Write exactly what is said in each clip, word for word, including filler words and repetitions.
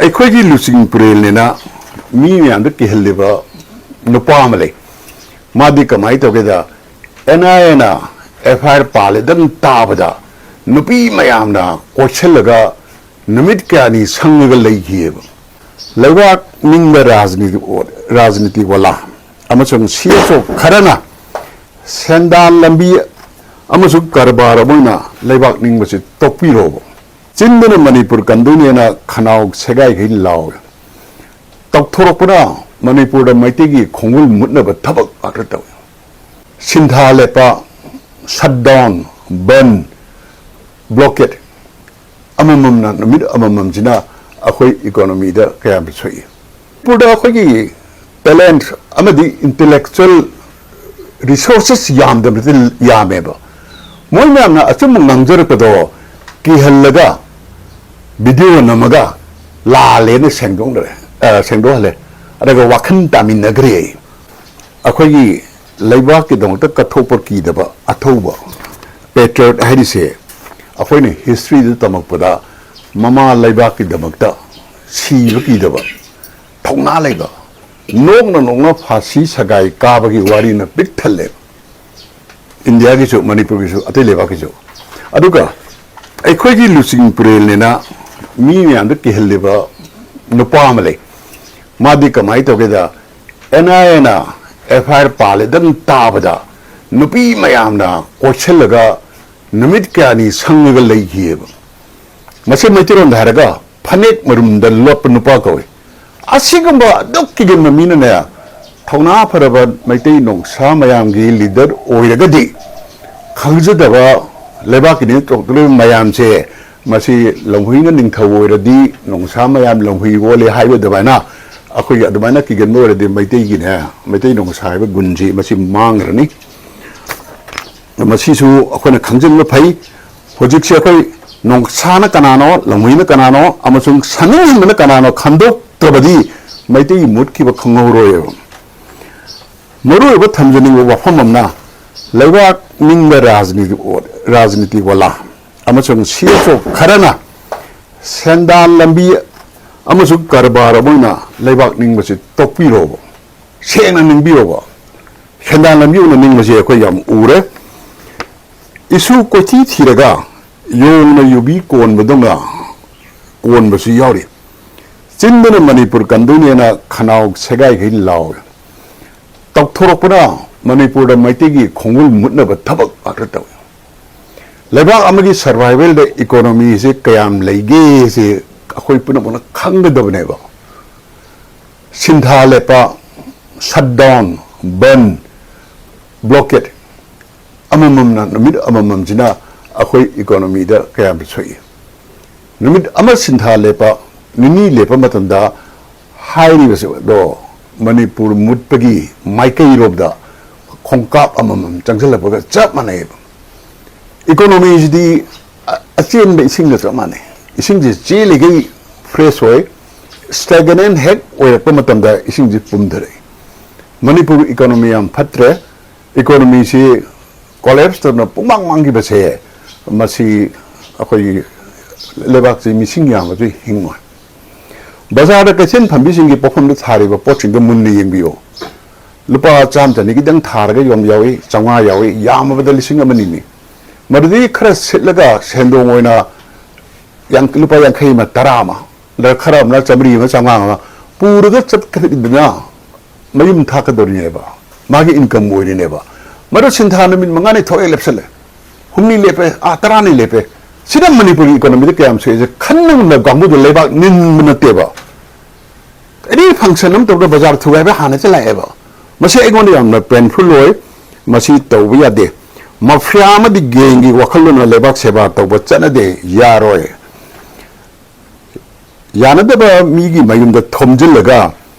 ꯑꯩꯈꯣꯏꯒꯤ ꯂꯨꯆꯤꯡ ꯄꯨꯔꯦꯜꯅꯤꯅ ꯃꯤ ꯃꯌꯥꯝꯗ ꯀꯤꯍꯜꯂꯤꯕ ꯅꯨꯄꯥ ꯑꯃ ꯂꯩ꯫ ꯃꯥꯗꯤ ꯀꯃꯥꯏꯅ ꯇꯧꯒꯦꯗ, ꯑꯦꯟ ꯑꯥꯏ ꯑꯦꯅ ꯑꯦꯐ ꯑꯥꯏ ꯑꯥꯔ ꯄꯥꯜꯂꯦꯗꯪ ꯇꯥꯕꯗ ꯅꯨꯄꯤ ꯃꯌꯥꯝꯅ ꯀꯣꯏꯁꯤꯜꯂꯒ ꯅꯨꯃꯤꯠ ꯀꯌꯥꯅꯤ ꯁꯪꯉꯒ ꯂꯩꯈꯤꯑꯕ꯫ ꯂꯩꯕꯥꯛ ꯅꯤꯡꯕ ꯔꯥꯖꯅꯤꯇꯤ, ꯔꯥꯖꯅꯤꯇꯤ ꯋꯥꯂꯥ ꯑꯃꯁꯨꯡ ꯁꯤ ꯑꯦꯁ ꯑꯣ ꯈꯔꯅ ꯁꯦꯟꯗꯥꯟ ꯂꯝꯕꯤ ꯑꯃꯁꯨꯡ ꯀꯔꯕꯥꯔ ꯑꯃ ꯑꯣꯏꯅ ꯂꯩꯕꯥꯛ ꯅꯤꯡꯕꯁꯤ ꯇꯣꯛꯄꯤꯔꯣꯕ꯫ ꯆꯤꯟꯗꯨꯅ ꯃꯅꯤꯄꯨꯔ ꯀꯟꯗꯣꯏꯅꯦꯅ ꯈꯅꯥꯎ ꯁꯦꯒꯥꯏꯈꯩ ꯂꯥꯎꯋꯦ꯫ ꯇꯧꯊꯣꯔꯛꯄꯅ ꯃꯅꯤꯄꯨꯔꯗ ꯃꯩꯇꯩꯒꯤ ꯈꯣꯡꯒꯨꯜ ꯃꯨꯠꯅꯕ ꯊꯕꯛ ꯉꯥꯛꯇ ꯇꯧꯏ꯫ ꯁꯤꯟꯊꯥ ꯂꯦꯞꯄ, ꯁꯠ ꯗꯥꯎꯟ, ꯕꯟ, ꯕ꯭ꯂꯣꯀꯦꯠ ꯑꯃꯃꯝꯅ, ꯅꯨꯃꯤꯠ ꯑꯃꯃꯝꯁꯤꯅ ꯑꯩꯈꯣꯏ ꯏꯀꯣꯅꯣꯃꯤꯗ ꯀꯌꯥꯝ ꯁꯣꯛꯏ꯫ ꯃꯅꯤꯄꯨꯔꯗ ꯑꯩꯈꯣꯏꯒꯤ ꯇꯦꯂꯦꯟꯠ ꯑꯃꯗꯤ ꯏꯟꯇꯦꯂꯦꯛꯆꯨꯋꯦꯜ ꯔꯤꯁꯣꯔꯁꯦꯁ ꯌꯥꯝꯗꯕꯗꯤ ꯌꯥꯝꯃꯦꯕ꯫ ꯃꯣꯏ ꯃꯌꯥꯝꯅ ꯑꯆꯨꯝꯕ ꯉꯥꯡꯖꯔꯛꯄꯗꯣ ꯀꯤꯍꯜꯂꯒ, ꯚꯤꯗꯤꯑꯣ ꯅꯝꯃꯒ ꯂꯥꯜꯂꯦꯅ ꯁꯦꯡꯗꯣꯛꯅꯔꯦ, ꯑ, ꯁꯦꯡꯗꯣꯛꯍꯜꯂꯦ꯫ ꯑꯗꯨꯒ ꯋꯥꯈꯜ ꯇꯥꯃꯤꯟꯅꯈ꯭ꯔꯦ꯫ ꯑꯩꯈꯣꯏꯒꯤ ꯂꯩꯕꯥꯛꯀꯤꯗꯃꯛꯇ ꯀꯠꯊꯣꯛꯄ ꯀꯤꯗꯕ ꯑꯊꯧꯕ ꯄꯦꯇ꯭ꯔꯤꯌꯣꯠ ꯍꯥꯏꯔꯤꯁꯦ, ꯑꯩꯈꯣꯏꯅ ꯍꯤꯁꯇ꯭ꯔꯤꯗ ꯇꯝꯃꯛꯄꯗ ꯃꯃꯥ ꯂꯩꯕꯥꯛꯀꯤꯗꯃꯛꯇ ꯁꯤꯕ ꯀꯤꯗꯕ, ꯊꯧꯅꯥ ꯂꯩꯕ, ꯅꯣꯛꯅ ꯅꯣꯛꯅ ꯐꯥꯁꯤ ꯁꯒꯥꯏ ꯀꯥꯕꯒꯤ ꯋꯥꯔꯤꯅ ꯄꯤꯛ ꯊꯜꯂꯦ꯫ ꯏꯟꯗꯤꯌꯥꯒꯤꯁꯨ, ꯃꯅꯤꯄꯨꯔꯒꯤꯁꯨ, ꯑꯇꯩ ꯂꯩꯕꯥꯛꯀꯤꯁꯨ꯫ ꯑꯗꯨꯒ ꯑꯩꯈꯣꯏꯒꯤ ꯂꯨꯆꯤꯡ ꯄꯨꯔꯦꯜꯅꯤꯅ ꯃꯤ ꯃꯌꯥꯝꯗ ꯀꯤꯍꯜꯂꯤꯕ ꯅꯨꯄꯥ ꯑꯃ ꯂꯩ꯫ ꯃꯥꯗꯤ ꯀꯃꯥꯏꯅ ꯇꯧꯒꯦꯗ, ꯑꯦꯟ ꯑꯥꯏ ꯑꯦꯅ ꯑꯦꯐ ꯑꯥꯏ ꯑꯥꯔ ꯄꯥꯜꯂꯦꯗꯪ ꯇꯥꯕꯗ ꯅꯨꯄꯤ ꯃꯌꯥꯝꯅ ꯀꯣꯏꯁꯤꯜꯂꯒ ꯅꯨꯃꯤꯠ ꯀꯌꯥꯅꯤ ꯁꯪꯉꯒ ꯂꯩꯈꯤꯑꯕ꯫ ꯃꯁꯤ ꯃꯩꯇꯩꯂꯣꯟꯗ ꯍꯥꯏꯔꯒ ꯐꯅꯦꯛ ꯃꯔꯨꯝꯗ ꯂꯣꯠꯄ ꯅꯨꯄꯥ ꯀꯧꯏ꯫ ꯑꯁꯤꯒꯨꯝꯕ ꯑꯗꯨꯛ ꯀꯤꯒꯟꯕ ꯃꯤꯅꯅꯦ, ꯊꯧꯅꯥ ꯐꯔꯕ ꯃꯩꯇꯩ ꯅꯣꯡꯁꯥ ꯃꯌꯥꯝꯒꯤ ꯂꯤꯗꯔ ꯑꯣꯏꯔꯒꯗꯤ, ꯈꯪꯖꯗꯕ ꯂꯩꯕꯥꯛꯀꯤꯅꯤ ꯇꯧꯔꯛꯇꯣꯔꯤꯕ ꯃꯌꯥꯝꯁꯦ, ꯃꯁꯤ ꯂꯝꯍꯨꯏꯅ ꯅꯤꯡꯊꯧ ꯑꯣꯏꯔꯗꯤ ꯅꯣꯡꯁꯥ ꯃꯌꯥꯝ ꯂꯝꯍꯨꯏ ꯑꯣꯜꯂꯦ ꯍꯥꯏꯕ ꯑꯗꯨꯃꯥꯏꯅ, ꯑꯩꯈꯣꯏꯒꯤ ꯑꯗꯨꯃꯥꯏꯅ ꯀꯤꯒꯟꯕ ꯑꯣꯏꯔꯗꯤ ꯃꯩꯇꯩꯒꯤꯅꯦ, ꯃꯩꯇꯩ ꯅꯣꯡꯁꯥ ꯍꯥꯏꯕ ꯒꯨꯟꯁꯤ ꯃꯁꯤ ꯃꯥꯡꯈ꯭ꯔꯅꯤ꯫ ꯃꯁꯤꯁꯨ ꯑꯩꯈꯣꯏꯅ ꯈꯪꯖꯤꯟꯕ ꯐꯩ꯫ ꯍꯧꯖꯤꯛꯁꯦ ꯑꯩꯈꯣꯏ ꯅꯣꯡꯁꯥꯅ ꯀꯅꯥꯅꯣ, ꯂꯝꯍꯨꯏꯅ ꯀꯅꯥꯅꯣ ꯑꯃꯁꯨꯡ ꯁꯟꯅꯤꯡꯍꯟꯕꯅ ꯀꯅꯥꯅꯣ ꯈꯟꯗꯣꯛꯇ꯭ꯔꯕꯗꯤ ꯃꯩꯇꯩ ꯃꯨꯠꯈꯤꯕ ꯈꯪꯍꯧꯔꯣꯏꯕ꯫ ꯃꯔꯨꯑꯣꯏꯕ ꯊꯝꯖꯅꯤꯡꯕ ꯋꯥꯐꯝ ꯑꯃꯅ, ꯂꯩꯕꯥꯛ ꯅꯤꯡꯕ ꯔꯥꯖꯅꯤꯇꯤ, ꯔꯥꯖꯅꯤꯇꯤ ꯋꯥꯂꯥ ꯑꯃꯁꯨꯡ ꯁꯤ ꯑꯦꯁ ꯑꯣ ꯈꯔꯅ ꯁꯦꯟꯗꯥꯟ ꯂꯝꯕꯤ ꯑꯃꯁꯨꯡ ꯀꯔꯕꯥꯔ ꯑꯃ ꯑꯣꯏꯅ ꯂꯩꯕꯥꯛ ꯅꯤꯡꯕꯁꯤ ꯇꯣꯛꯄꯤꯔꯣꯕ, ꯁꯦꯡꯅ ꯅꯤꯡꯕꯤꯔꯣꯕ꯫ ꯁꯦꯟꯗꯥꯟ ꯂꯝꯕꯤ ꯑꯣꯏꯅ ꯅꯤꯡꯕꯁꯤ ꯑꯩꯈꯣꯏ ꯌꯥꯝ ꯎꯔꯦ꯫ ꯏꯁꯨ ꯀꯣꯏꯊꯤ ꯊꯤꯔꯒ ꯌꯣꯡꯅ ꯌꯨꯕꯤ ꯀꯣꯟꯕꯗꯧꯅ ꯀꯣꯟꯕꯁꯨ ꯌꯥꯎꯔꯤ꯫ ꯆꯤꯟꯗꯅ ꯃꯅꯤꯄꯨꯔ ꯀꯟꯗꯣꯏꯅꯦꯅ ꯈꯅꯥꯎ ꯁꯦꯒꯥꯏꯈꯩ ꯂꯥꯎꯏ꯫ ꯇꯧꯊꯣꯔꯛꯄꯅ ꯃꯅꯤꯄꯨꯔꯗ ꯃꯩꯇꯩꯒꯤ ꯈꯣꯡꯒꯨꯜ ꯃꯨꯠꯅꯕ ꯊꯕꯛ ꯉꯥꯛꯇ ꯇꯧꯏ꯫ ꯂꯩꯕꯥꯛ ꯑꯃꯒꯤ ꯁꯔꯚꯥꯏꯚꯦꯜꯗ ꯏꯀꯣꯅꯣꯃꯤꯁꯦ ꯀꯌꯥꯝ ꯂꯩꯒꯦꯁꯦ ꯑꯩꯈꯣꯏ ꯄꯨꯝꯅꯃꯛꯅ ꯈꯪꯒꯗꯕꯅꯦꯕ꯫ ꯁꯤꯟꯊꯥ ꯂꯦꯞꯄ, ꯁꯠꯗꯥꯎꯟ, ꯕꯟ, ꯕ꯭ꯂꯣꯀꯦꯠ ꯑꯃꯃꯝꯅ, ꯅꯨꯃꯤꯠ ꯑꯃꯃꯝꯁꯤꯅ ꯑꯩꯈꯣꯏ ꯏꯀꯣꯅꯣꯃꯤꯗ ꯀꯌꯥꯝ ꯁꯣꯛꯏ꯫ ꯅꯨꯃꯤꯠ ꯑꯃ ꯁꯤꯟꯊꯥ ꯂꯦꯞꯄ, ꯅꯤꯅꯤ ꯂꯦꯞꯄ ꯃꯇꯝꯗ ꯍꯥꯏꯔꯤꯕꯁꯦ ꯑꯗꯣ ꯃꯅꯤꯄꯨꯔ ꯃꯨꯠꯄꯒꯤ ꯃꯥꯏꯀꯩꯔꯣꯝꯗ ꯈꯣꯡꯀꯥꯞ ꯑꯃꯃꯝ ꯆꯪꯁꯤꯜꯂꯛꯄꯒ ꯆꯞ ꯃꯥꯟꯅꯩꯌꯦꯕ꯫ ꯏꯀꯣꯅꯣꯃꯤꯁꯤꯗꯤ ꯑ-, ꯑꯆꯦꯟꯕ ꯏꯁꯤꯡꯒ ꯆꯞ ꯃꯥꯟꯅꯩ꯫ ꯏꯁꯤꯡꯁꯦ ꯆꯦꯜꯂꯤꯈꯩ ꯐ꯭ꯔꯦꯁ ꯑꯣꯏ, ꯁ꯭ꯇꯦꯒꯅꯦꯟ ꯍꯦꯛ ꯑꯣꯏꯔꯛꯄ ꯃꯇꯝꯗ ꯏꯁꯤꯡꯁꯦ ꯄꯨꯝꯊꯔꯛꯏ꯫ ꯃꯅꯤꯄꯨꯔ ꯏꯀꯣꯅꯣꯃꯤ ꯌꯥꯝ ꯐꯠꯇ꯭ꯔꯦ꯫ ꯏꯀꯣꯅꯣꯃꯤꯁꯤ ꯀꯣꯂꯦꯞꯁ ꯇꯧꯗꯅ ꯄꯨꯡꯃꯥꯡ ꯃꯥꯡꯈꯤꯕꯁꯦ, ꯃꯁꯤ ꯑꯩꯈꯣꯏꯒꯤ ꯂꯩꯕꯥꯛꯁꯤ ꯃꯤꯁꯤꯡ ꯌꯥꯝꯕꯁꯨ ꯍꯤꯡꯉꯣꯏ꯫ ꯕꯖꯥꯔꯗ ꯀꯩꯊꯦꯜ ꯐꯝꯕꯤꯁꯤꯡꯒꯤ ꯄꯣꯠꯐꯝꯗ ꯊꯥꯔꯤꯕ ꯄꯣꯠꯁꯤꯡꯗꯣ ꯃꯨꯟꯅ ꯌꯦꯡꯕꯤꯌꯨ꯫ ꯂꯨꯄꯥ ꯆꯥꯝꯃ ꯆꯅꯤꯒꯤꯗꯪ ꯊꯥꯔꯒ ꯌꯣꯟꯕ ꯌꯥꯎꯏ, ꯆꯥꯝꯃꯉꯥ ꯌꯥꯎꯏ, ꯌꯥꯝꯃꯕꯗ ꯂꯤꯁꯤꯡ ꯑꯃ ꯑꯅꯤꯅꯤ꯫ ꯃꯗꯨꯗꯒꯤ ꯈꯔ ꯁꯤꯠꯂꯒ ꯁꯦꯟꯗꯣꯡ ꯑꯣꯏꯅ ꯌꯥꯡ-, ꯂꯨꯄꯥ ꯌꯥꯡꯈꯩ ꯑꯃ, ꯇꯔꯥ ꯑꯃ, ꯑꯗ ꯈꯔ ꯑꯃꯅ ꯆꯥꯝꯃꯔꯤ ꯑꯃ, ꯆꯥꯝꯃꯉꯥ ꯑꯃ ꯄꯨꯔꯒ ꯆꯠꯈ꯭ꯔꯤꯗꯅ ꯃꯌꯨꯝ ꯊꯥꯛꯀꯗꯧꯔꯤꯅꯦꯕ, ꯃꯥꯒꯤ ꯏꯟꯀꯝ ꯑꯣꯏꯔꯤꯅꯦꯕ꯫ ꯃꯗꯨ ꯁꯤꯟꯊꯥ ꯅꯨꯃꯤꯠ ꯃꯉꯥꯅꯤ ꯊꯣꯛꯑꯦ ꯂꯦꯞꯁꯜꯂꯦ, ꯍꯨꯝꯅꯤ ꯂꯦꯞꯄꯦ, ꯑꯥ, ꯇꯔꯥꯅꯤ ꯂꯦꯞꯄꯦ꯫ ꯁꯤꯅ ꯃꯅꯤꯄꯨꯔꯒꯤ ꯏꯀꯣꯅꯣꯃꯤꯗ ꯀꯌꯥꯝ ꯁꯣꯛꯏꯁꯦ ꯈꯟꯅꯕ ꯀꯥꯡꯕꯨꯗꯨ ꯂꯩꯕꯥꯛ ꯅꯤꯟꯕ ꯅꯠꯇꯦꯕ꯫ ꯑꯦꯅꯤ ꯐꯪꯁꯟ ꯑꯃ ꯇꯧꯕꯗ ꯕꯖꯥꯔ ꯊꯨꯒꯥꯏꯕ ꯍꯥꯟꯅ ꯆꯠꯂꯛꯑꯦꯕ꯫ ꯃꯁꯤ ꯑꯩꯉꯣꯟꯗ ꯌꯥꯝꯅ ꯄꯦꯟꯐꯨꯜ ꯑꯣꯏ꯫ ꯃꯁꯤ ꯇꯧꯕ ꯌꯥꯗꯦ꯫ ꯃꯥꯐꯤꯌꯥ ꯑꯃꯗꯤ ꯒꯦꯡꯒꯤ ꯋꯥꯈꯜꯂꯣꯟꯅ ꯂꯩꯕꯥꯛ ꯁꯦꯕꯥ ꯇꯧꯕ ꯆꯠꯅꯗꯦ, ꯌꯥꯔꯣꯏ꯫ ꯌꯥꯅꯗꯕ ꯃꯤꯒꯤ ꯃꯌꯨꯝꯗ ꯊꯣꯝꯖꯤꯜꯂꯒ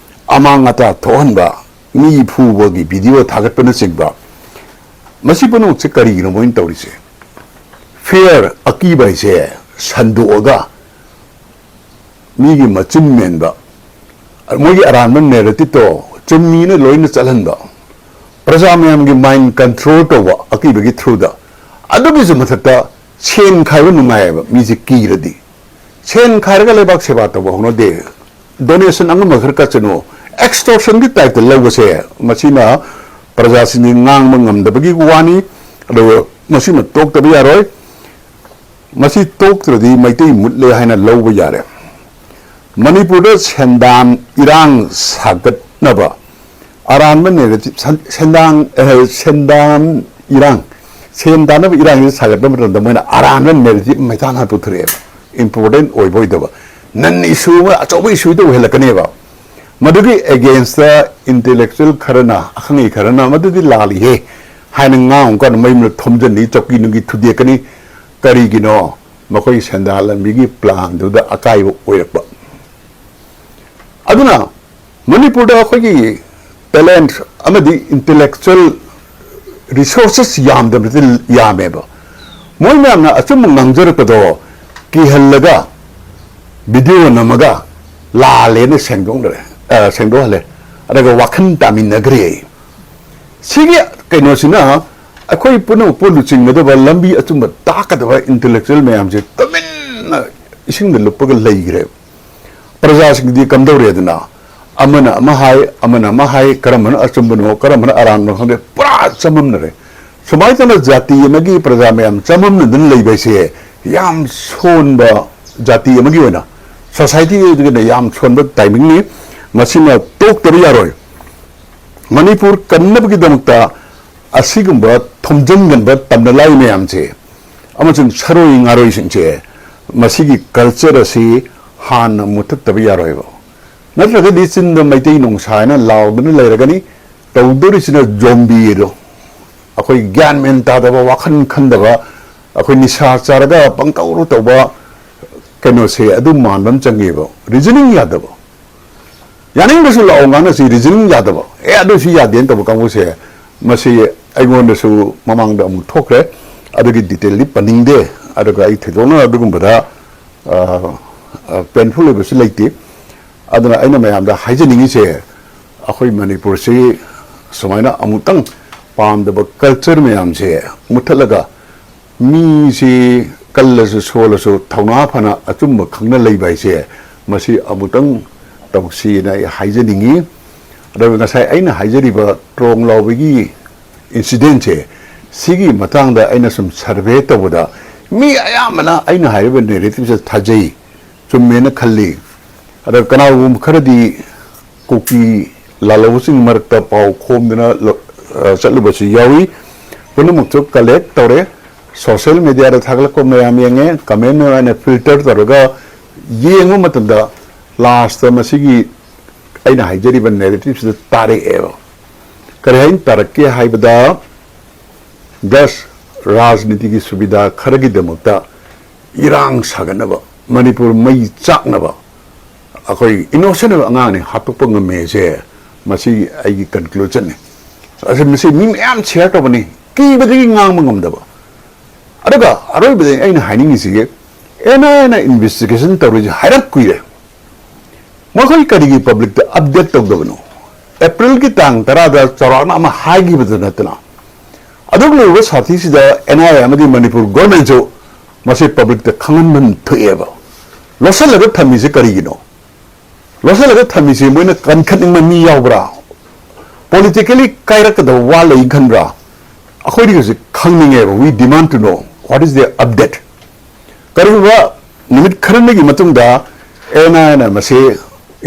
ꯑꯃꯥꯡ ꯑꯇꯥ ꯊꯣꯛꯍꯟꯕ, ꯃꯤ ꯐꯨꯕꯒꯤ ꯚꯤꯗꯤꯑꯣ ꯊꯥꯒꯠꯄꯅꯆꯤꯡꯕ, ꯃꯁꯤ ꯄꯨꯝꯅꯃꯛꯁꯦ ꯀꯔꯤꯒꯤꯅꯣ ꯃꯣꯏꯅ ꯇꯧꯔꯤꯁꯦ? ꯐꯤꯌꯔ, ꯑꯀꯤꯕ ꯍꯥꯏꯁꯦ ꯁꯟꯗꯣꯛꯑꯒ ꯃꯤꯒꯤ ꯃꯆꯤꯟ ꯃꯦꯟꯕ, ꯃꯣꯏꯒꯤ ꯑꯔꯥꯟꯕ ꯅꯦꯔꯦꯇꯤꯞꯇꯣ ꯆꯨꯝꯃꯤꯅ ꯂꯣꯏꯅ ꯆꯠꯍꯟꯕ, ꯄ꯭ꯔꯖꯥ ꯃꯌꯥꯝꯒꯤ ꯃꯥꯏꯟ ꯀꯟꯇ꯭ꯔꯣꯜ ꯇꯧꯕ ꯑꯀꯤꯕꯒꯤ ꯊ꯭ꯔꯨꯗ, ꯑꯗꯨꯒꯤꯁꯨ ꯃꯊꯛꯇ ꯁꯦꯟ ꯈꯥꯏꯕ ꯅꯨꯡꯉꯥꯏꯌꯦꯕ ꯃꯤꯁꯦ ꯀꯤꯔꯗꯤ꯫ ꯁꯦꯟ ꯈꯥꯏꯔꯒ ꯂꯩꯕꯥꯛ ꯁꯦꯕꯥ ꯇꯧꯕ ꯍꯧꯅꯗꯦ꯫ ꯗꯣꯅꯦꯁꯟ ꯑꯃ ꯑꯃ ꯈꯔ ꯀꯠꯁꯅꯨ, ꯑꯦꯛꯁꯇꯣꯔꯁꯟꯒꯤ ꯇꯥꯏꯞꯇ ꯂꯧꯕꯁꯦ, ꯃꯁꯤꯅ ꯄ꯭ꯔꯖꯥꯁꯤꯡꯒꯤ ꯉꯥꯡꯕ ꯉꯝꯗꯕꯒꯤ ꯋꯥꯅꯤ꯫ ꯑꯗꯨꯒ ꯃꯁꯤꯃ ꯇꯣꯛꯇꯕ ꯌꯥꯔꯣꯏ꯫ ꯃꯁꯤ ꯇꯣꯛꯇ꯭ꯔꯗꯤ ꯃꯩꯇꯩ ꯃꯨꯠꯂꯦ ꯍꯥꯏꯅ ꯂꯧꯕ ꯌꯥꯔꯦ꯫ ꯃꯅꯤꯄꯨꯔꯗ ꯁꯦꯟꯗꯥꯟ ꯏꯔꯥꯡ ꯁꯥꯒꯠꯅꯕ ꯑꯔꯥꯟꯕ ꯅꯦꯔꯦꯇꯤꯞ, ꯁꯦꯟꯗꯥꯡ, ꯑꯦ, ꯁꯦꯟꯗꯥꯟ ꯏꯔꯥꯡ, ꯁꯦꯟ ꯇꯥꯟꯅꯕ ꯏꯔꯥꯡꯁꯤ ꯁꯥꯒꯠꯄ ꯃꯇꯝꯗ ꯃꯣꯏꯅ ꯑꯔꯥꯟꯕ ꯅꯦꯔꯦꯇꯤꯞ ꯃꯩꯇꯥꯟ ꯍꯥꯟꯅ ꯄꯨꯊꯣꯔꯛꯑꯦꯕ꯫ ꯏꯝꯄꯣꯔꯇꯦꯟ ꯑꯣꯏꯕ ꯑꯣꯏꯗꯕ, ꯅꯟ ꯏꯁꯨ ꯑꯃ, ꯑꯆꯧꯕ ꯏꯁꯨꯗ ꯑꯣꯏꯍꯜꯂꯛꯀꯅꯦꯕ꯫ ꯃꯗꯨꯒꯤ ꯑꯦꯒꯦꯟꯁꯇ ꯏꯟꯇꯦꯂꯦꯛꯆꯨꯋꯦꯜ ꯈꯔꯅ, ꯑꯈꯪ ꯑꯍꯩ ꯈꯔꯅ ꯃꯗꯨꯗꯤ ꯂꯥꯜꯂꯤꯍꯦ ꯍꯥꯏꯅ ꯉꯥꯡꯉꯨ ꯀꯥꯟꯗ ꯃꯌꯨꯝꯗ ꯊꯣꯝꯖꯤꯟꯅꯤ, ꯆꯧꯀꯤ ꯅꯨꯡꯒꯤ ꯊꯨꯗꯦꯛꯀꯅꯤ꯫ ꯀꯔꯤꯒꯤꯅꯣ? ꯃꯈꯣꯏꯒꯤ ꯁꯦꯟꯗꯥꯟ ꯂꯝꯕꯤꯒꯤ ꯄ꯭ꯂꯥꯟꯗꯨꯗ ꯑꯀꯥꯏꯕ ꯑꯣꯏꯔꯛꯄ꯫ ꯑꯗꯨꯅ ꯃꯅꯤꯄꯨꯔꯗ ꯑꯩꯈꯣꯏꯒꯤ ꯇꯦꯂꯦꯟꯠ ꯑꯃꯗꯤ ꯏꯟꯇꯦꯂꯦꯛꯆꯨꯋꯦꯜ ꯔꯤꯁꯣꯔꯁꯦꯁ ꯌꯥꯝꯗꯕꯗꯤ ꯌꯥꯝꯃꯦꯕ꯫ ꯃꯣꯏ ꯃꯌꯥꯝꯅ ꯑꯆꯨꯝꯕ ꯉꯥꯡꯖꯔꯛꯄꯗꯣ ꯀꯤꯍꯜꯂꯒ ꯚꯤꯗꯤꯑꯣ ꯅꯝꯃꯒ ꯂꯥꯜꯂꯦꯅ ꯁꯦꯡꯗꯣꯛꯅꯔꯦ, ꯑ, ꯁꯦꯡꯗꯣꯛꯍꯜꯂꯦ꯫ ꯑꯗꯨꯒ ꯋꯥꯈꯜ ꯇꯥꯃꯤꯟꯅꯈ꯭ꯔꯦ꯫ ꯁꯤꯒꯤ ꯀꯩꯅꯣꯁꯤꯅ ꯑꯩꯈꯣꯏ ꯄꯨꯝꯅꯃꯛꯄꯨ ꯂꯨꯆꯤꯡꯒꯗꯕ, ꯂꯝꯕꯤ ꯑꯆꯨꯝꯕ ꯇꯥꯛꯀꯗꯕ ꯏꯟꯇꯦꯂꯦꯛꯆꯨꯋꯦꯜ ꯃꯌꯥꯝꯁꯦ ꯇꯨꯃꯤꯟꯅ ꯏꯁꯤꯡꯗ ꯂꯨꯞꯄꯒ ꯂꯩꯈ꯭ꯔꯦꯕ꯫ ꯄ꯭ꯔꯖꯥꯁꯤꯡꯗꯤ ꯀꯝꯗꯧꯔꯦꯗꯅ, ꯑꯃꯅ ꯑꯃ ꯍꯥꯏ, ꯑꯃꯅ ꯑꯃ ꯍꯥꯏ, ꯀꯔꯝꯕꯅ ꯑꯆꯨꯝꯕꯅꯣ, ꯀꯔꯝꯕꯅ ꯑꯔꯥꯟꯕꯅꯣ ꯈꯪꯗꯦ, ꯄꯨꯔꯥ ꯆꯃꯝꯅꯔꯦ꯫ ꯁꯨꯃꯥꯏꯅ ꯇꯧꯅ ꯖꯥꯇꯤ ꯑꯃꯒꯤ ꯄ꯭ꯔꯖꯥ ꯃꯌꯥꯝ ꯆꯃꯝꯅꯗꯨꯅ ꯂꯩꯕ ꯍꯥꯏꯁꯦ ꯌꯥꯝ ꯁꯣꯟꯕ ꯖꯥꯇꯤ ꯑꯃꯒꯤ ꯑꯣꯏꯅ, ꯁꯣꯁꯥꯏꯇꯤꯒꯤ ꯑꯣꯏꯅ ꯌꯥꯝ ꯁꯣꯟꯕ ꯇꯥꯏꯃꯤꯡꯅꯤ꯫ ꯃꯁꯤꯃ ꯇꯣꯛꯇꯕ ꯌꯥꯔꯣꯏ꯫ ꯃꯅꯤꯄꯨꯔ ꯀꯟꯅꯕꯒꯤꯗꯃꯛꯇ ꯑꯁꯤꯒꯨꯝꯕ ꯊꯣꯝꯖꯤꯟꯒꯟꯕ ꯇꯝꯅ ꯂꯥꯏ ꯃꯌꯥꯝꯁꯦ ꯑꯃꯁꯨꯡ ꯁꯔꯣꯏ ꯉꯥꯔꯣꯏꯁꯤꯡꯁꯦ, ꯃꯁꯤꯒꯤ ꯀꯜꯆꯔ ꯑꯁꯤ ꯍꯥꯟꯅ ꯃꯨꯊꯠꯇꯕ ꯌꯥꯔꯣꯏꯕ꯫ ꯅꯠꯇ꯭ꯔꯒꯗꯤ ꯆꯤꯟꯗ ꯃꯩꯇꯩ ꯅꯨꯡꯁꯥ ꯍꯥꯏꯅ ꯂꯥꯎꯗꯨꯅ ꯂꯩꯔꯒꯅꯤ꯫ ꯇꯧꯗꯣꯔꯤꯁꯤꯅ ꯖꯣꯝꯕꯤꯗꯣ, ꯑꯩꯈꯣꯏ ꯒ꯭ꯌꯥꯟ ꯃꯦꯟ ꯇꯥꯗꯕ, ꯋꯥꯈꯜ ꯈꯟꯗꯕ, ꯑꯩꯈꯣꯏ ꯅꯤꯁꯥ ꯆꯥꯔꯒ ꯄꯪꯇꯧꯗ ꯇꯧꯕ ꯀꯩꯅꯣꯁꯦ, ꯑꯗꯨ ꯃꯥꯟꯕ ꯑꯃ ꯆꯪꯉꯦꯕ꯫ ꯔꯤꯖꯅꯤꯡ ꯌꯥꯗꯕ꯫ ꯌꯥꯅꯤꯡꯗ꯭ꯔꯁꯨ ꯂꯥꯛꯑꯣ ꯉꯥꯡꯅꯁꯤ, ꯔꯤꯖꯅꯤꯡ ꯌꯥꯗꯕ, ꯑꯦ, ꯑꯗꯨꯁꯨ ꯌꯥꯗꯦꯅ ꯇꯧꯕ ꯀꯥꯡꯕꯨꯁꯦ, ꯃꯁꯤ ꯑꯩꯉꯣꯟꯗꯁꯨ ꯃꯃꯥꯡꯗ ꯑꯃꯨꯛ ꯊꯣꯛꯈ꯭ꯔꯦ꯫ ꯑꯗꯨꯒꯤ ꯗꯤꯇꯦꯜꯗꯤ ꯄꯟꯅꯤꯡꯗꯦ꯫ ꯑꯗꯨꯒ ꯑꯩ ꯊꯣꯏꯗꯣꯛꯅ ꯑꯗꯨꯒꯨꯝꯕꯗ, ꯑ, ꯑ, ꯄꯦꯟꯐꯨꯜ ꯑꯣꯏꯕꯁꯨ ꯂꯩꯇꯦ꯫ ꯑꯗꯨꯅ ꯑꯩꯅ ꯃꯌꯥꯝꯗ ꯍꯥꯏꯖꯅꯤꯡꯉꯤꯁꯦ, ꯑꯩꯈꯣꯏ ꯃꯅꯤꯄꯨꯔꯁꯤ ꯁꯨꯃꯥꯏꯅ ꯑꯃꯨꯛꯇꯪ ꯄꯥꯝꯗꯕ ꯀꯜꯆꯔ ꯃꯌꯥꯝꯁꯦ ꯃꯨꯊꯠꯂꯒ, ꯃꯤꯁꯤ ꯀꯜꯂꯁꯨ ꯁꯣꯜꯂꯁꯨ ꯊꯧꯅꯥ ꯐꯅ ꯑꯆꯨꯝꯕ ꯈꯪꯅ ꯂꯩꯕ ꯍꯥꯏꯁꯦ, ꯃꯁꯤ ꯑꯃꯨꯛꯇꯪ ꯇꯧꯁꯤꯅ ꯑꯩ ꯍꯥꯏꯖꯅꯤꯡꯉꯤ꯫ ꯑꯗꯨꯒ ꯉꯁꯥꯏ ꯑꯩꯅ ꯍꯥꯏꯖꯔꯤꯕ ꯇ꯭ꯔꯣꯡ ꯂꯥꯎꯕꯒꯤ ꯏꯟꯁꯤꯗꯦꯟꯁꯦ, ꯁꯤꯒꯤ ꯃꯇꯥꯡꯗ ꯑꯩꯅ ꯁꯨꯝ ꯁꯔꯚꯦ ꯇꯧꯕꯗ, ꯃꯤ ꯑꯌꯥꯝꯕꯅ ꯑꯩꯅ ꯍꯥꯏꯔꯤꯕ ꯅꯦꯔꯦꯇꯤꯞꯁꯦ ꯊꯥꯖꯩ, ꯆꯨꯝꯃꯦꯅ ꯈꯜꯂꯤ꯫ ꯑꯗ ꯀꯅꯥꯒꯨꯝꯕ ꯈꯔꯗꯤ ꯀꯨꯀꯤ ꯂꯥꯜꯍꯧꯕꯁꯤꯡ ꯃꯔꯛꯇ ꯄꯥꯎ ꯈꯣꯝꯗꯨꯅ ꯂ-, ꯑ, ꯆꯠꯂꯨꯕꯁꯨ ꯌꯥꯎꯏ꯫ ꯄꯨꯝꯅꯃꯛꯁꯨ ꯀꯂꯦꯛ ꯇꯧꯔꯦ꯫ ꯁꯣꯁꯤꯌꯦꯜ ꯃꯦꯗꯤꯌꯥꯗ ꯊꯥꯒꯠꯂꯛꯄ ꯃꯌꯥꯝ ꯌꯦꯡꯉꯦ, ꯀꯃꯦꯟ ꯃꯌꯥꯝ ꯑꯩꯅ ꯐꯤꯜꯇꯔ ꯇꯧꯔꯒ ꯌꯦꯡꯕ ꯃꯇꯝꯗ, ꯂꯥꯁꯇ ꯃꯁꯤꯒꯤ ꯑꯩꯅ ꯍꯥꯏꯖꯔꯤꯕ ꯅꯦꯔꯦꯇꯤꯞꯁꯤꯗ ꯇꯥꯔꯛꯑꯦꯕ꯫ ꯀꯔꯤ ꯍꯥꯏꯅ ꯇꯥꯔꯛꯀꯦ ꯍꯥꯏꯕꯗ, ꯖꯁ ꯔꯥꯖꯅꯤꯇꯤꯒꯤ ꯁꯨꯕꯤꯗꯥ ꯈꯔꯒꯤꯗꯃꯛꯇ ꯏꯔꯥꯡ ꯁꯥꯒꯠꯅꯕ, ꯃꯅꯤꯄꯨꯔ ꯃꯩ ꯆꯥꯛꯅꯕ, ꯑꯩꯈꯣꯏ ꯏꯅꯣꯁꯦꯟ ꯑꯣꯏꯕ ꯑꯉꯥꯡꯅꯤ ꯍꯥꯠꯇꯣꯛꯄ ꯉꯝꯃꯦꯁꯦ, ꯃꯁꯤ ꯑꯩꯒꯤ ꯀꯟꯀ꯭ꯂꯨꯖꯟꯅꯤ꯫ ꯑꯁꯤ, ꯃꯁꯤ ꯃꯤ ꯃꯌꯥꯝ ꯁꯤꯌꯔ ꯇꯧꯕꯅꯤ, ꯀꯤꯕꯗꯒꯤ ꯉꯥꯡꯕ ꯉꯝꯗꯕ꯫ ꯑꯗꯨꯒ ꯑꯔꯣꯏꯕꯗ ꯑꯩꯅ ꯍꯥꯏꯅꯤꯡꯉꯤꯁꯤꯒꯤ, ꯑꯦꯟ ꯑꯥꯏ ꯑꯦꯅ ꯏꯟꯚꯦꯁꯇꯤꯒꯦꯁꯟ ꯇꯧꯔꯤꯁꯦ ꯍꯥꯏꯔꯛ ꯀꯨꯏꯔꯦ꯫ ꯃꯈꯣꯏ ꯀꯔꯤꯒꯤ ꯄꯕ꯭ꯂꯤꯛꯇ ꯑꯞꯗꯦꯠ ꯇꯧꯗꯕꯅꯣ? ꯑꯦꯄ꯭ꯔꯤꯜꯒꯤ ꯇꯥꯡ ꯇꯔꯥꯗ ꯆꯥꯎꯔꯥꯛꯅ ꯑꯃ ꯍꯥꯏꯈꯤꯕꯗ ꯅꯠꯇꯅ, ꯑꯗꯨꯒꯨꯝꯂꯕ ꯁꯥꯊꯤꯁꯤꯗ ꯑꯦꯟ ꯑꯥꯏ ꯑꯦ ꯑꯃꯗꯤ ꯃꯅꯤꯄꯨꯔ ꯒꯣꯔꯃꯦꯟꯁꯨ ꯃꯁꯤ ꯄꯕ꯭ꯂꯤꯛꯇ ꯈꯪꯍꯟꯐꯝ ꯊꯣꯛꯑꯦꯕ꯫ ꯂꯣꯠꯁꯤꯜꯂꯒ ꯊꯝꯃꯤꯁꯦ ꯀꯔꯤꯒꯤꯅꯣ? ꯂꯣꯠꯁꯤꯜꯂꯒ ꯊꯝꯃꯤꯁꯦ ꯃꯣꯏꯅ ꯀꯟꯈꯠꯅꯤꯡꯕ ꯃꯤ ꯌꯥꯎꯕ꯭ꯔꯥ? ꯄꯣꯂꯤꯇꯤꯀꯦꯂꯤ ꯀꯥꯏꯔꯛꯀꯗꯕ ꯋꯥ ꯂꯩ ꯈꯟꯕ꯭ꯔꯥ? ꯑꯩꯈꯣꯏꯗꯤ ꯍꯧꯖꯤꯛ ꯈꯪꯅꯤꯡꯉꯦꯕ, we demand to know what is the update꯫ ꯀꯔꯤꯒꯨꯝꯕ ꯅꯨꯃꯤꯠ ꯈꯔꯅꯤꯒꯤ ꯃꯇꯨꯡꯗ ꯑꯦꯟ ꯑꯥꯏ ꯑꯦꯅ ꯃꯁꯤ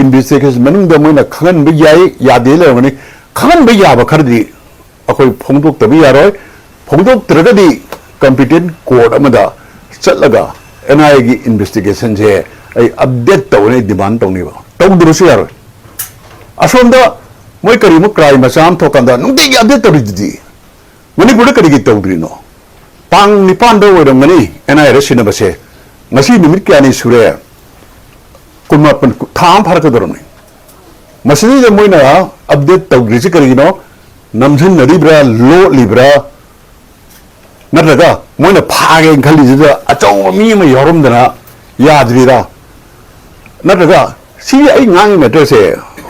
ꯏꯟꯚꯦꯁꯇꯤꯒꯦꯁꯟ ꯃꯅꯨꯡꯗ ꯃꯣꯏꯅ ꯈꯪꯍꯟꯕ ꯌꯥꯏ, ꯌꯥꯗꯦ ꯂꯩꯔꯝꯒꯅꯤ꯫ ꯈꯪꯍꯟꯕ ꯌꯥꯕ ꯈꯔꯗꯤ ꯑꯩꯈꯣꯏ ꯐꯣꯡꯗꯣꯛꯇꯕ ꯌꯥꯔꯣꯏ꯫ ꯐꯣꯡꯗꯣꯛꯇ꯭ꯔꯒꯗꯤ ꯀꯝꯄꯤꯇꯦꯟ ꯀꯣꯔꯠ ꯑꯃꯗ ꯆꯠꯂꯒ ꯑꯦꯟ ꯑꯥꯏ ꯑꯦꯒꯤ ꯏꯟꯚꯦꯁꯇꯤꯒꯦꯁꯟꯁꯦ ꯑꯩ ꯑꯞꯗꯦꯠ ꯇꯧꯅ ꯑꯩ ꯗꯤꯃꯥꯟ ꯇꯧꯅꯦꯕ꯫ ꯇꯧꯗ꯭ꯔꯁꯨ ꯌꯥꯔꯣꯏ꯫ ꯑꯁꯣꯝꯗ ꯃꯣꯏ ꯀꯔꯤꯒꯨꯝꯕ ꯀ꯭ꯔꯥꯏꯝ ꯃꯆꯥ ꯑꯃ ꯊꯣꯛꯀꯥꯟꯗ ꯅꯨꯡꯇꯤꯒꯤ ꯑꯞꯗꯦꯠ ꯇꯧꯔꯤꯗꯨꯗꯤ꯫ ꯃꯅꯤꯄꯨꯔꯗ ꯀꯔꯤꯒꯤ ꯇꯧꯗ꯭ꯔꯤꯅꯣ? ꯇꯥꯡ ꯅꯤꯄꯥꯟꯗ ꯑꯣꯏꯔꯝꯒꯅꯤ ꯑꯦꯟ ꯑꯥꯏ ꯑꯦꯗ ꯁꯤꯟꯅꯕꯁꯦ꯫ ꯉꯁꯤ ꯅꯨꯃꯤꯠ ꯀꯌꯥꯅꯤ ꯁꯨꯔꯦ? ꯀꯨꯟꯃꯥꯄꯟ, ꯊꯥ ꯑꯃ ꯐꯥꯔꯛꯀꯗꯧꯔꯕꯅꯤ꯫ ꯃꯁꯤꯗꯩꯗ ꯃꯣꯏꯅ ꯑꯞꯗꯦꯠ ꯇꯧꯗ꯭ꯔꯤꯁꯤ ꯀꯔꯤꯒꯤꯅꯣ? ꯅꯝꯁꯤꯟꯅꯔꯤꯕ꯭ꯔꯥ, ꯂꯣꯠꯂꯤꯕ꯭ꯔꯥ? ꯅꯠꯇ꯭ꯔꯒ ꯃꯣꯏꯅ ꯐꯥꯒꯦꯅ ꯈꯜꯂꯤꯁꯤꯗ ꯑꯆꯧꯕ ꯃꯤ ꯑꯃ ꯌꯥꯎꯔꯝꯗꯅ ꯌꯥꯗ꯭ꯔꯤꯔꯥ? ꯅꯠꯇ꯭ꯔꯒ ꯁꯤ ꯑꯩ ꯉꯥꯡꯉꯤ ꯃꯦꯇꯔꯁꯦ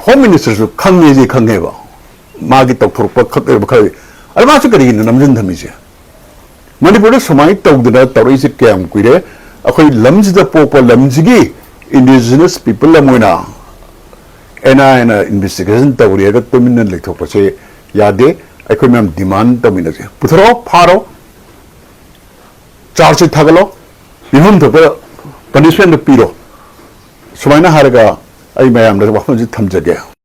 ꯍꯣꯝ ꯃꯤꯅꯤꯁꯇꯔꯁꯨ ꯈꯪꯉꯦꯗꯤ ꯈꯪꯉꯦꯕ, ꯃꯥꯒꯤ ꯇꯧꯊꯣꯔꯛꯄ ꯈꯛ ꯑꯣꯏꯕ ꯈꯔꯗꯤ꯫ ꯑꯗ ꯃꯥꯁꯨ ꯀꯔꯤꯒꯤꯅꯣ ꯅꯝꯁꯤꯟ ꯊꯝꯃꯤꯁꯦ? ꯃꯅꯤꯄꯨꯔꯗ ꯁꯨꯃꯥꯏꯅ ꯇꯧꯗꯅ ꯇꯧꯔꯛꯏꯁꯦ ꯀꯌꯥꯝ ꯀꯨꯏꯔꯦ? ꯑꯩꯈꯣꯏ ꯂꯝꯁꯤꯗ ꯄꯣꯛꯄ ꯂꯝꯁꯤꯒꯤ indigenous people ꯑꯃ ꯑꯣꯏꯅ ꯑꯦꯟ ꯑꯥꯏ ꯑꯦꯅ investigation ꯇꯧꯔꯦꯒ ꯇꯨꯃꯤꯟꯅ ꯂꯩꯊꯣꯛꯄꯁꯦ ꯌꯥꯗꯦ꯫ ꯑꯩꯈꯣꯏ ꯃꯌꯥꯝ demand ꯇꯧꯃꯤꯟꯅꯁꯦ꯫ ꯄꯨꯊꯣꯔꯛꯑꯣ, ꯐꯥꯔꯣ, charge sheet ꯊꯥꯒꯠꯂꯣ, ꯄꯤꯐꯝ ꯊꯣꯛꯄ punishment ꯄꯤꯔꯣ꯫ ꯁꯨꯃꯥꯏꯅ ꯍꯥꯏꯔꯒ ꯑꯩ ꯃꯌꯥꯝꯗ ꯋꯥꯐꯝꯁꯤ ꯊꯝꯖꯒꯦ꯫